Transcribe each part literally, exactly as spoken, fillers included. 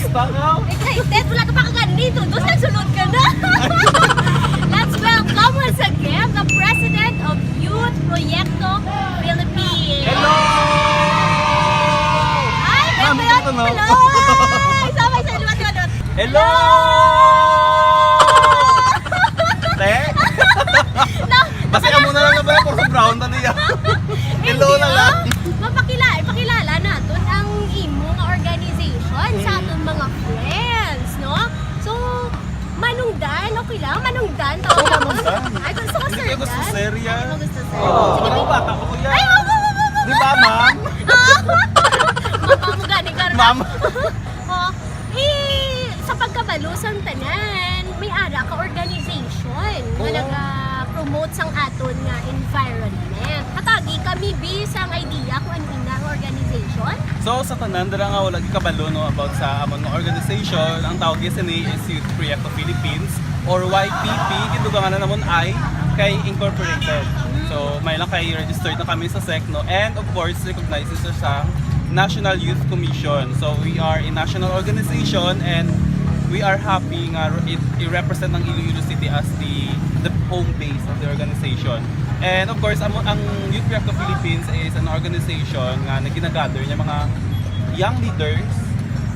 Excited? Wala ka pa kagani. Introduce, nagsulod ka na. Let's welcome once again the President of Youth Proyekto Philippines. Hello! Ay, Ma'am, President! Hello! Ay, sabay sa luwat-luwat. Hello! Te? No. Basi amo na lang na pala, puro brown na niya. Hello na lang. Mapakila-, ipakilala naton ang imo nga organization sa aton mga friends, no? So, Manong Dan, okay lang? Manong Dan, tawag ako. Manong Dan. Ay, gusto ko Sir Dan. Hindi kayo gusto Sir yan? Ay, gusto Sir. Oh, sige, bata ko yan. Ay, wag, wag, wag, wag, wag. Di ba, ma'am? Ma'am, gani ka rin. Ma'am. Oh, eh, sa pagkabalo sang tanan, may ara ka organization nga naga-promote sang aton nga environment. Hatagi kami, bi, sang idea kung ano ina nga organization. So, sa tanan dira nga wala gikabalo, no, about sa amon nga organization, ang tawag niya sini is Youth Proyekto Philippines or Y P P, gindugangan na namon ay kay incorporated. So, may lang kay registered na kami sa SEC, no? And of course, recognized siya sa National Youth Commission. So, we are a national organization and we are happy nga i-, i-represent ang Iloilo City as the, the home base of the organization. And of course, amo, ang Youth Proyekto Philippines is an organization nga naginagather niya mga young leaders.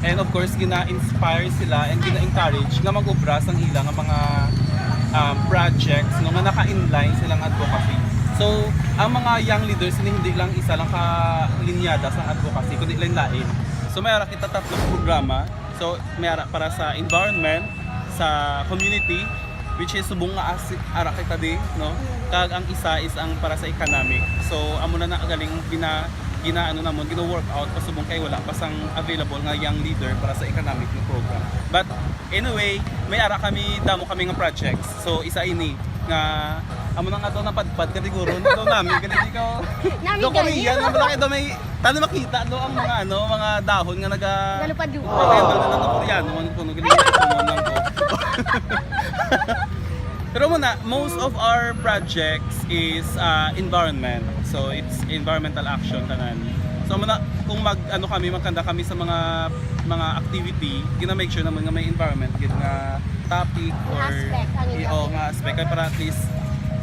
And of course, gina-inspire sila and gina-encourage nga mag-obra sang ila nga mga, um, projects, no, nga naka-inline sa ilang advocacy. So, ang mga young leaders, hindi, hindi lang isa lang ka linyada sa advocacy, kundi lain-lain. So, may ara kita tatlo ka programa. So, may ara para sa environment, sa community, which is subong nga asi-, ara kita di, no? Kag ang isa is ang para sa economic. So, amo na na galing gina-, gina-, ano namon, gina-work out pa subong kay wala pa sang available nga young leader para sa economic nga program. But anyway, may ara kami, damo kami nga projects. So, isa ini nga amo na nga daw napadpad ka siguro, no? Daw nami, ganito ikaw. Nami daw Korean, gani. Ang malaki daw may, tani makita, no, ang mga, ano, mga dahon nga naga- Nalupad-lupad. Okay, ang dahon na Koreano, ano po, no? Ganito, ano lang po. Pero muna, most of our projects is, uh, environment. So, it's environmental action tanan. So, muna, kung mag, ano kami, magkanda kami sa mga, mga activity, gina-make sure naman nga may environment, gid nga topic or aspect ang i-, oh, nga aspect, kay para at least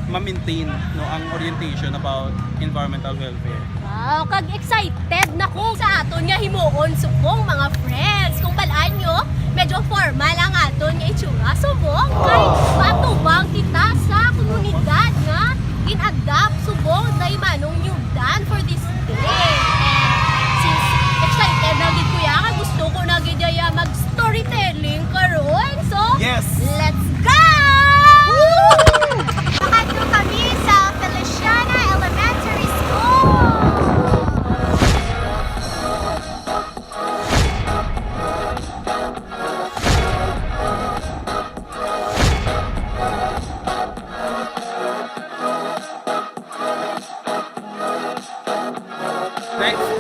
ma-maintain, no, ang orientation about environmental welfare. Wow, kag excited na ko sa aton nga himuon subong, mga friends. Kung bal-an nyo, medyo formal ang aton nga itsura. Subong kay matubang kita sa komunidad nga gin-adapt subong kay Manong New Dan for this day. And since excited na gid ko ya, gusto ko na gid ya mag storytelling karon. So, yes, let's go! Woo! Nakadto kami sa Feliciana Elementary School. Next.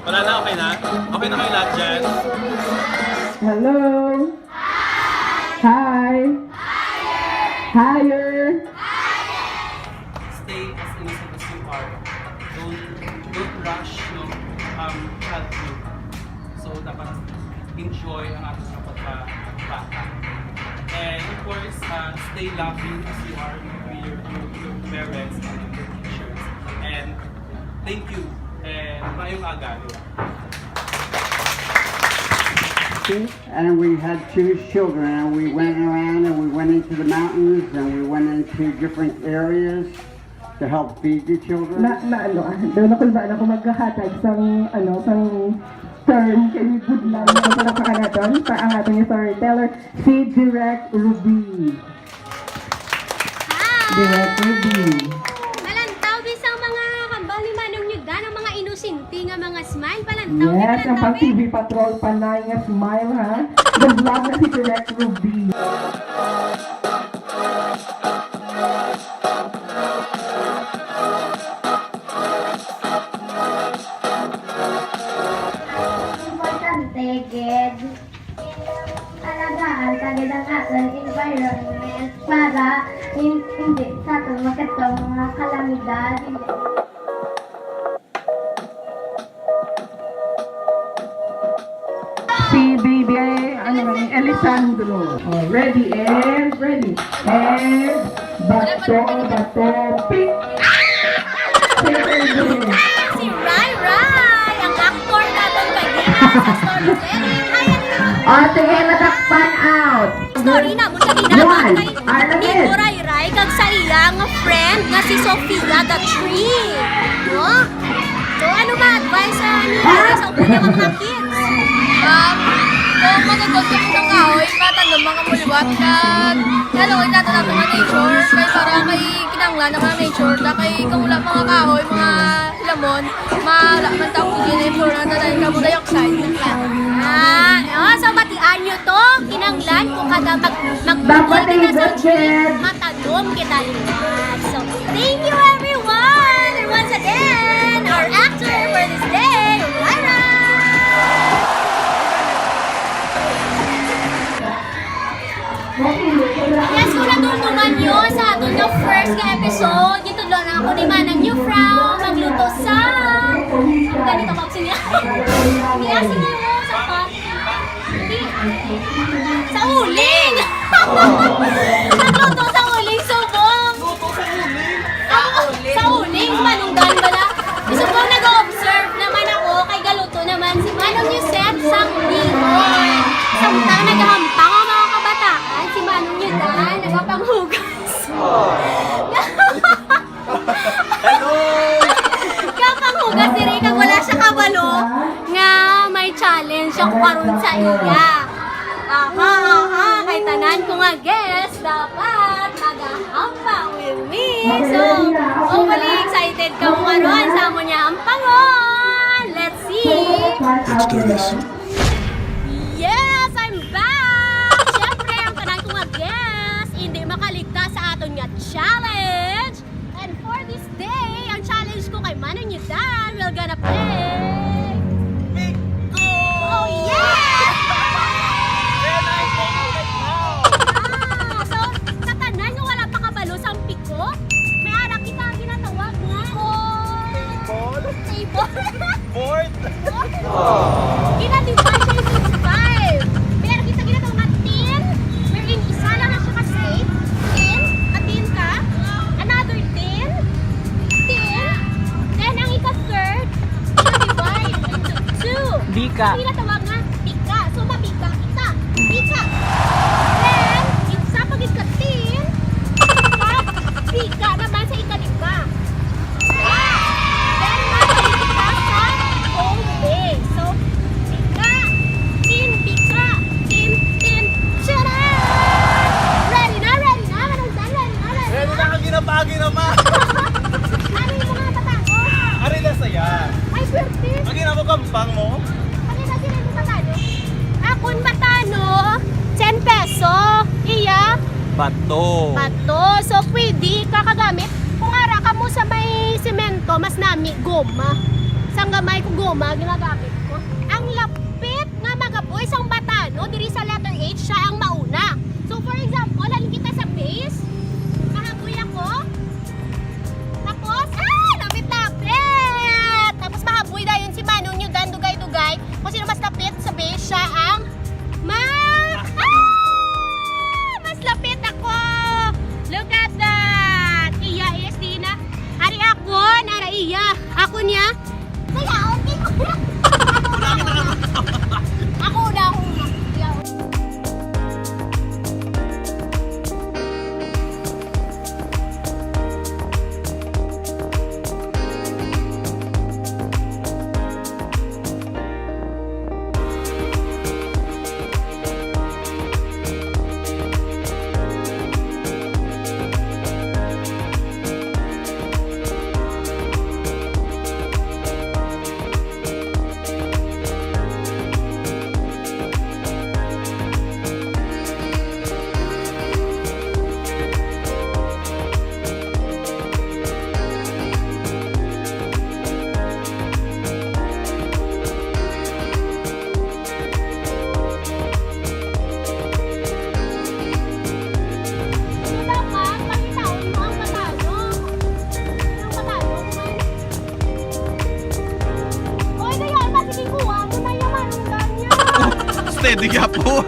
Wala na, okay na? Okay na kayo lahat dyan? Hello. Hi. Higher. Stay as innocent as you are. Don't, don't rush, no? Um, help you. So, dapat enjoy ang ating mga pagkabata. And of course, uh, stay loving as you are with your, your, your parents and your teachers. And thank you. And maayong aga. And we had two children, and we went around and we went into the mountains and we went into different areas to help feed the children. Na, na ano, ah, daw nakulbaan ako maghahatag sang, ano, sang term kay budlan ko sa napakanaton, pa ang aton nga storyteller, si Direk Ruby. Hi! Direk Ruby. Palantaw, bisang mga kambal ni Manong Yudan, ang mga inosente nga mga smile. Palantaw, yes, ang palantaw, pang T V Patrol, panay nga smile, ha? The vlog na si Direk Ruby. Importante gid alagaan ta gid ang aton environment para hin-, hindi sa aton makadto ang mga kalamidad. Si Alessandro. Oh, ready and ready. And bato, bato, pick. Si Rai Rai, ang aktor naton kay Dina sa storytelling. Hi, Ate. Ate, madakpan out. Story na mo sa Dina. One. Kay Arnel. Nico Rai Rai kag sa iyang friend nga si Sofia the Tree. No? So, ano ma-advise sa nila sa upo nga mga kids? Um, kung magagod kami ng kahoy, matanom mga muliwat, kag, ano, inato nato nga nature, kay para kay kinanglan ang mga nature, na kay kung wala mga kahoy, mga lamon, ma-, wala man ta oxygen, eh, puro lang tanan carbon dioxide. Ah, oh, so batian nyo to, kinanglan kung kada mag-, mag-, Dapat kita sa igot, tree, Jen. Matanom kita liwat. So, thank you everyone! And once again, our actor for this day, Lyra! Yes, kung natumtuman nyo sa aton nga first nga episode, gitudloan ako ni Manang New Frau magluto sa, ang ganito ko, sini-, siniasin mo sa pot. Sa uling! Nagluto sa uling subong! Sa, sa uling, malunggan bala. Subong nag-observe naman ako kay galuto naman si Manong Yusef sang bihon. Samtang nagahampang ang mga kabataan, si Manong Yudan nagapanghugas. Hello! Kapanghugas diri kag wala siya kabalo nga may challenge ako karon sa iya. Aha, aha, kay tanan ko nga guest dapat magahampang with me. So, hopefully excited ka mo karon sa amo niya hampangon. Let's see. Let's do this. Yes, I'm back! Syempre, ang tanan ko nga guest, hindi makaligtas sa aton nga challenge. And for this day, ang challenge ko kay Manong Yudan, we're gonna play Piko! Oh, yeah! Then I make it now! Ah, so, sa tanan nga wala pa kabalo sa piko, may ara kita ang ginatawag nga Table? Table. Board? Gina-divide siya into five. Meron kita ginatawag nga tin, wherein isa lang na siya ka state. Tin, a tin ka. Another tin, tin. Then, ang ika-third, gina-divide into two. Bika. Ang ginatawag nga bika. So, mabika kita. Bika. Then, isa pa gid ka tin, kag bika naman sa ikalima. Then, mabalik kita sa home base. So, bika, tin, bika, tin, tin. Charan! Ready na, ready na, Manong Dan, ready na, ready na. Ready na, kag ginapagi naman. Ano yung mga batago? Ari na saya. Ay, swerte. Ang ginamo kampang mo? Ano na sila yung batago? Akon batago, ten peso. Iya? Bato. Bato. So, pwede ka kagamit. Kung ara ka mo sa may semento, mas nami, goma. Sang gamay ko goma, ginagamit ko. Ang lapit nga magapoy sang batano diri sa letter H, siya ang mauna. So, for example, halin kita sa base, mahapoy ako. Tapos, ah, lapit-lapit! Tapos mahapoy dayon si Manong Yudan, dugay-dugay. Kung sino mas lapit sa base, siya ang ma-, ah! Mas lapit ako! Look at that! Iya, S D na. Ari ako, nara iya. Ako niya. Kaya, okay ko. Ako na, ako na. Ano dapat? Pangitaon mo ang Tagalog. Ang Tagalog man. Oy, kaya, mas ikikuha mo na yung manunggan niya. Steady gyapon.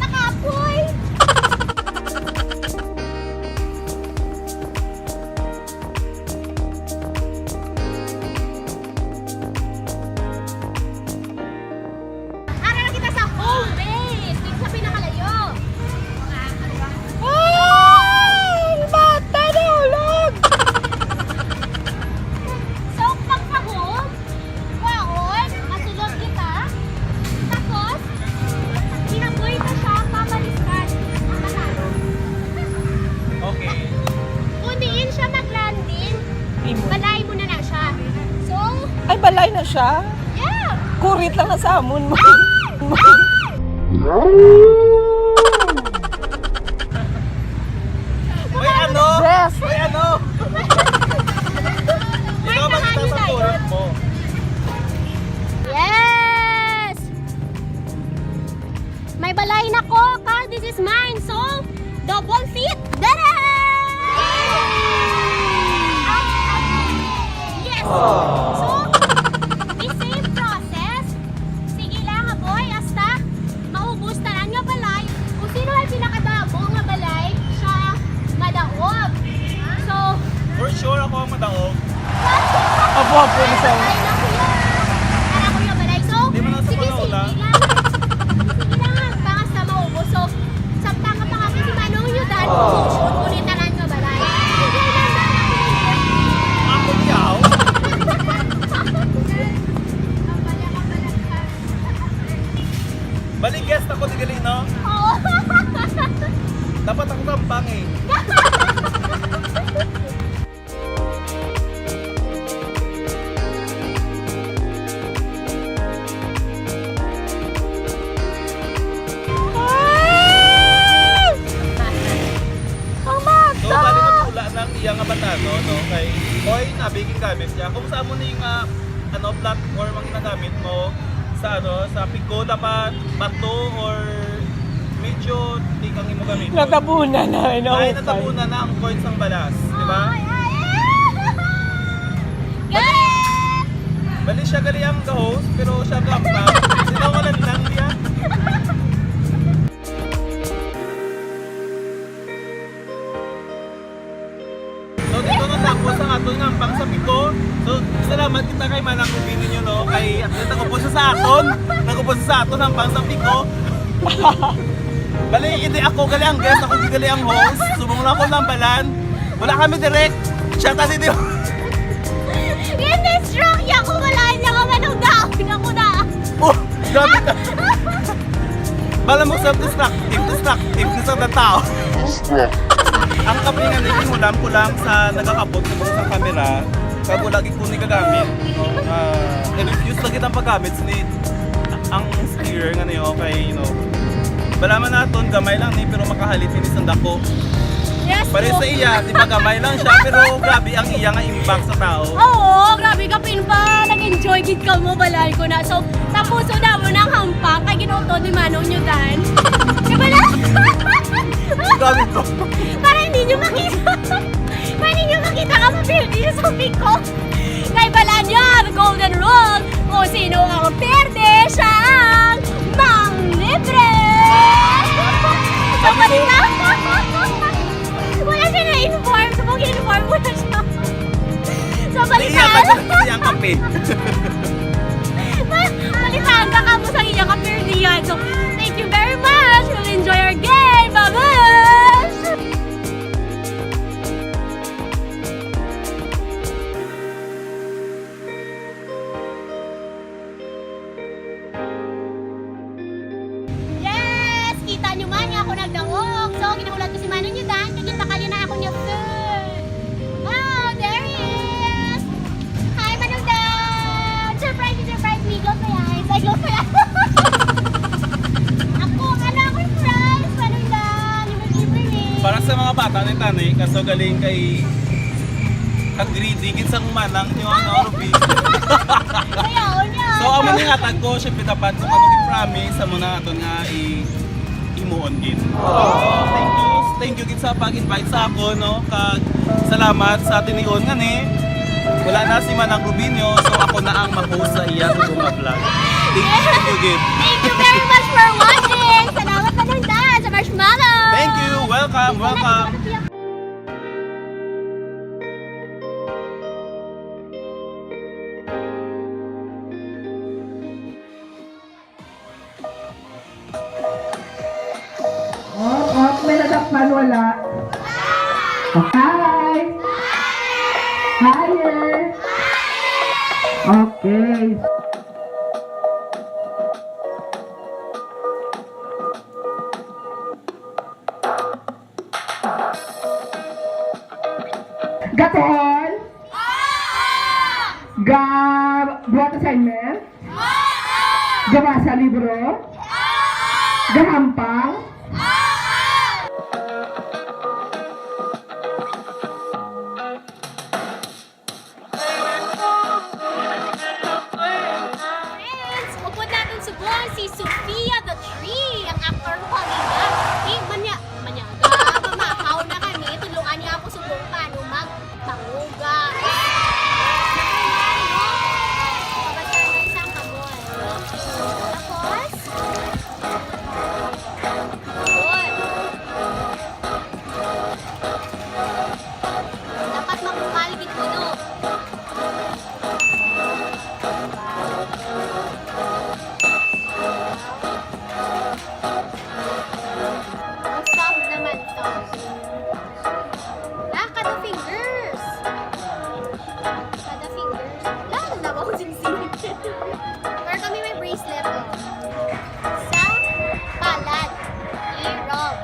Nakapoy! Ara na kita sa home base. Dito sa pinakalayo. Ay! Bata, nahulog! So, pagpahom, kwaon, masulod kita. Tapos, ihaboy na siya, pabaliskad. Ang kasama. Okay. Kung diin siya mag-landing, Imo. Balay mo na na siya. So, Ay, balay na siya? Yeah! Kurit lang na sa amon mo. May ano? Yes. May ano? Ikaw magkita sa kurit mo. Yes! May balay na ko, ka. This is mine. So, double fit. Dere! Yes! So, the same process. Sige lang, boy, hasta maubos tanan nga balay. Kung sino ang pinakadamo nga balay, siya madaog. So, for sure, ako ang madaog. Apo, apo, isa. Ay, naku, ya. Para ko yung balay. So, sige, sige lang. Sige lang, para sa maubos. So, samtang ka pa kami si Manong Yudan, oh, shoot ko ni tanan nga balay. Ako, yaw. Bali, guest ako di gali, no? Oo. Dapat ako tampang eh. Ay! Ang bata! So, bali, mapula na ang iya nga batano, no? Kay, oy, nabi, gingamit niya. Kung sa amo ni nga, ano, platform ang ginagamit mo, sa, ano, sa piko, dapat bato or medyo thick ang imo gamiton. Natabunan na, ano, ay, okay, natabunan na ang coin sang balas, di ba? Ay, ay, ay! Galit! Bali siya gali ang ga-host, pero siya ang gampang. Sila wala lang niya. So, dito natapos ang aton nga hampang sa piko. So, salamat kita kay Manang Ruby ninyo, no? Kay, at least, nag-upos siya sa aton. Nag-upos siya sa aton, hampang sa piko. Bali, hindi ako gali ang guest, ako gali ang host. Subong lang ako ng balan. Wala kami direct. Siya tani di. Hindi, stroke niya ako, wala niya ka manong daon. Ako na. Oh, grabe ka. Bala mo self-destructive, destructive sa mga tao. Ang kape nga ni, hinulam ko lang sa nagakabot sa, sa camera. Kag wala gid ko ni gagamit, no? Ah, i-refuse lagi ang paggamit ni ang steer nga niyo kay, you know, bala man naton, gamay lang ni, pero makahalit ini sa dako. Yes, pares po. Sa iya, di ba, gamay lang siya, pero grabe ang iya nga impact sa tao. Oo, grabe ka, Pin, pa. Nag-enjoy gid ka mo, balay ko na. So, tapos, so, damo nang hampang, kay ginuto ni Manong Yudan. Di ba na? Gamit ko. Para hindi nyo makita. Para hindi nyo makita ka, mapildi sa piko. Kay bala niya, the golden rule, kung sino ang perde, siya ang manglibre! So, balik na. Wala siya na-inform. So, kung inform mo na siya. So, balik na. Iya, kasi ang kape. Balitaan ka kamo sa iya kaperdihan. So, thank you very much. We'll enjoy our game. Bye-bye! Yes! Kita nyo man nga ako nagdaog. So, ginahulat ko si Manong Yudan. Kikita kayo na ako niya food. Oh, there he is! Hi, Manong Dan! Surprise, surprise me. Close my eyes. Ay, close my eyes. Ako, ano akong prize, Manong Dan? Yung may libre me. Para sa mga bata ni Tani, kaso galing kay Kag greedy gid sang manang niyo, ano, Ruby? Kaya, unya. So, amo ni hatag ko, syempre, dapat sa mga promise, amo na aton nga i-, i-, Gid. Thank you, thank you gid sa pag-invite sa ako, no? Kag salamat sa tinion nga ni. Wala na si Manang Rubinho, so ako na ang mag-host sa iya nga vlog. Thank you, thank you gid. Thank you very much for watching! Salamat na lang daan sa marshmallow! Thank you! Welcome, welcome! Oh, oh, may nadakpan, wala. Hi! Higher! Okay. Gatuon? Ga buhat assignment? Gabasa libro? Gahampang? Friends, upod naton subong si Sofia the Tree, ang aktor ko kanina. Di, manya, manyaga, mamahaw na kami. Tudloan niya ako subong paano magpanguga. Pabasa na isang kamol. Tapos, good. Dapat makumpal gid kuno. Ang sound naman to. Ah, kada fingers. Kada fingers. Wala na lang ako singsing. Pero kami may bracelet, oh. Sa palad. Irog.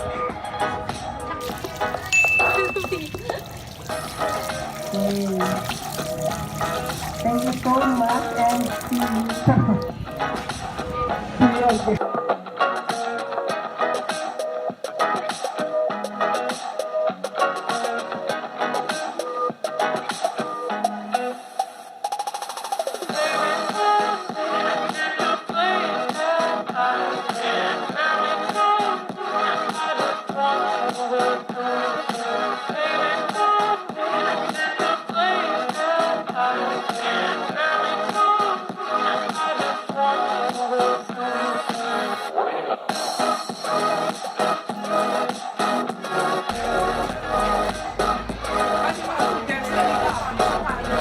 Thank you so much, M C.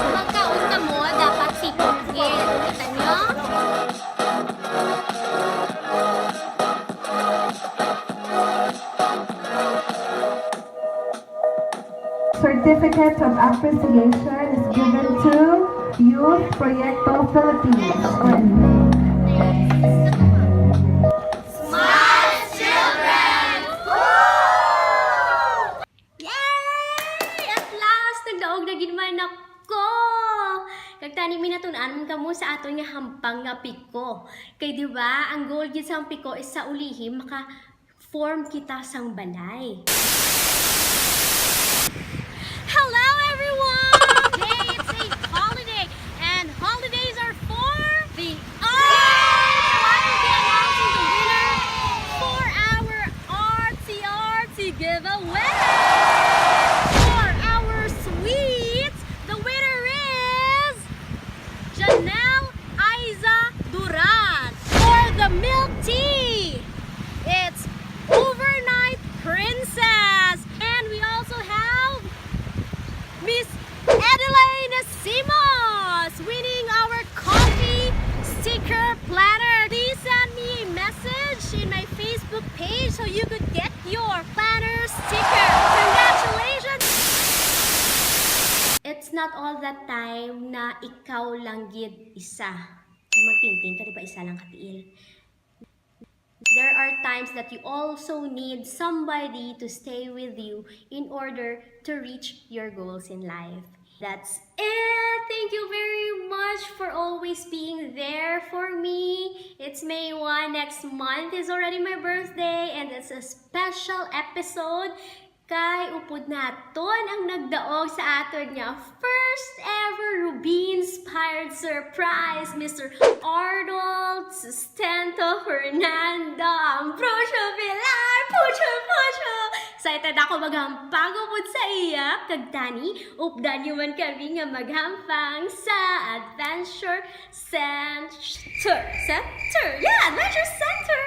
Magkaon kamo, dapat sipon gid. Kita nyo? Certificate of appreciation is given to Youth Proyekto Philippines. Smart children! Yay! At last, nagdaog na gid man ako! Kag tani, minatun-an man kamo sa aton nga hampang nga piko. Kay di ba, ang goal gid sang piko is sa ulihi maka-form kita sang balay. Hello, everyone! Today it's a holiday, and holidays are for the arts. I will be announcing the winner for our artsy artsy giveaway. For our sweets, the winner is Janelle Aiza Duran. For the milk tea, it's Overnight Princess. And we also have Miss Adeline Simos winning our coffee sticker planner. Please send me a message in my Facebook page so you could get your planner sticker. Congratulations! It's not all the time na ikaw lang gid isa. Kay magtingting ka, di ba, isa lang ka tiil. There are times that you also need somebody to stay with you in order to reach your goals in life. That's it! Thank you very much for always being there for me. It's May one. Next month is already my birthday, and it's a special episode. Kay upod naton ang nagdaog sa aton nga first ever Ruby-inspired surprise, Mister Arnold Sustento Fernando Ambrosio Villar. Kag ako maghampang upod sa iya, kag tani, updan niyo man kami nga maghampang sa Adventure Center. Center? Yeah, Adventure Center!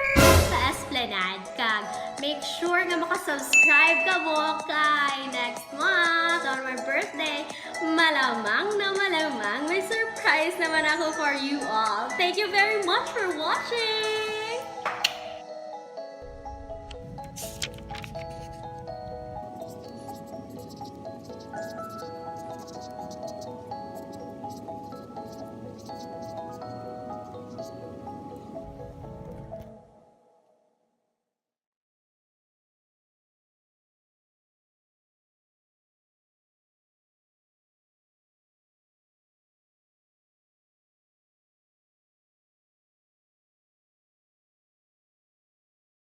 Sa Esplanade. Kag make sure nga makasubscribe kamo kay next month on my birthday, malamang na malamang may surprise naman ako for you all. Thank you very much for watching!